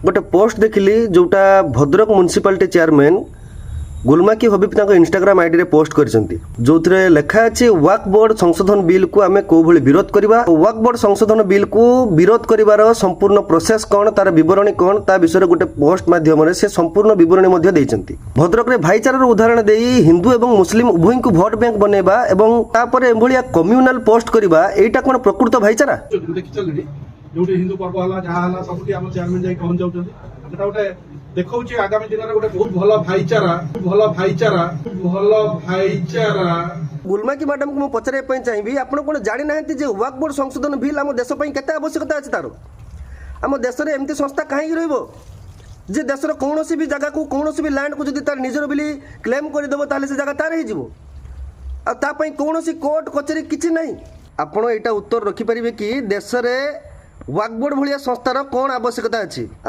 ଗୋଟେ ପୋଷ୍ଟ ଦେଖିଲି, ଯେଉଁଟା ଭଦ୍ରକ ମ୍ୟୁନିସିପାଲିଟି ଚେୟାରମ୍ୟାନ୍ ଗୁଲମାକି ହବିବ ତାଙ୍କ ଇନଷ୍ଟାଗ୍ରାମ ଆଇଡିରେ ପୋଷ୍ଟ କରିଛନ୍ତି, ଯେଉଁଥିରେ ଲେଖା ଅଛି ୱାକ୍ଫ ବୋର୍ଡ ସଂଶୋଧନ ବିଲ୍କୁ ଆମେ କୋଉଭଳି ବିରୋଧ କରିବା, ୱାକ୍ଫ ବୋର୍ଡ ସଂଶୋଧନ ବିଲ୍କୁ ବିରୋଧ କରିବାର ସମ୍ପୂର୍ଣ୍ଣ ପ୍ରୋସେସ୍ କ'ଣ, ତାର ବିବରଣୀ କ'ଣ, ତା ବିଷୟରେ ଗୋଟେ ପୋଷ୍ଟ ମାଧ୍ୟମରେ ସେ ସମ୍ପୂର୍ଣ୍ଣ ବିବରଣୀ ମଧ୍ୟ ଦେଇଛନ୍ତି। ଭଦ୍ରକରେ ଭାଇଚାରାର ଉଦାହରଣ ଦେଇ ହିନ୍ଦୁ ଏବଂ ମୁସଲିମ ଉଭୟଙ୍କୁ ଭୋଟ ବ୍ୟାଙ୍କ ବନେଇବା ଏବଂ ତାପରେ ଏଭଳିଆ କମ୍ୟୁନାଲ ପୋଷ୍ଟ କରିବା, ଏଇଟା କ'ଣ ପ୍ରକୃତ ଭାଇଚାରା? ମୁଁ ଦେଖି ଚାଲିଲି, ଯୋଉଠି ହିନ୍ଦୁ ପର୍ବ ହେଲା, ଯାହା ହେଲା, ସବୁଠି ଆମ ଚେୟାରମ୍ୟାନ ଯାଇ ପହଞ୍ଚି ଯାଉଛନ୍ତି। ସେଟା ଗୋଟେ ଦେଖଉଛି ଆଗାମୀ ଦିନରେ ଗୋଟେ ବହୁତ ଭଲ ଭାଇଚାରା, ଭଲ ଭାଇଚାରା, ଭଲ ଭାଇଚାରା। ଗୁଲମାକି ମ୍ୟାଡାମକୁ ମୁଁ ପଚାରିବା ପାଇଁ ଚାହିଁବି, ଆପଣ କ'ଣ ଜାଣିନାହାନ୍ତି ଯେ ୱାକ୍ଫ ବୋର୍ଡ ସଂଶୋଧନ ବିଲ୍ ଆମ ଦେଶ ପାଇଁ କେତେ ଆବଶ୍ୟକତା ଅଛି ତାର? ଆମ ଦେଶରେ ଏମିତି ସଂସ୍ଥା କାହିଁକି ରହିବ ଯେ ଦେଶର କୌଣସି ବି ଜାଗାକୁ, କୌଣସି ବି ଲ୍ୟାଣ୍ଡକୁ ଯଦି ତାର ନିଜର ବୋଲି କ୍ଲେମ୍ କରିଦେବ, ତାହେଲେ ସେ ଜାଗା ତାର ହେଇଯିବ ଆଉ ତା ପାଇଁ କୌଣସି କୋର୍ଟ କଚେରୀ କିଛି ନାହିଁ? ଆପଣ ଏଇଟା ଉତ୍ତର ରଖିପାରିବେ କି, ଦେଶରେ ୱାକ୍ଫ ବୋର୍ଡ ଭଳିଆ ସଂସ୍ଥାର କ'ଣ ଆବଶ୍ୟକତା ଅଛି?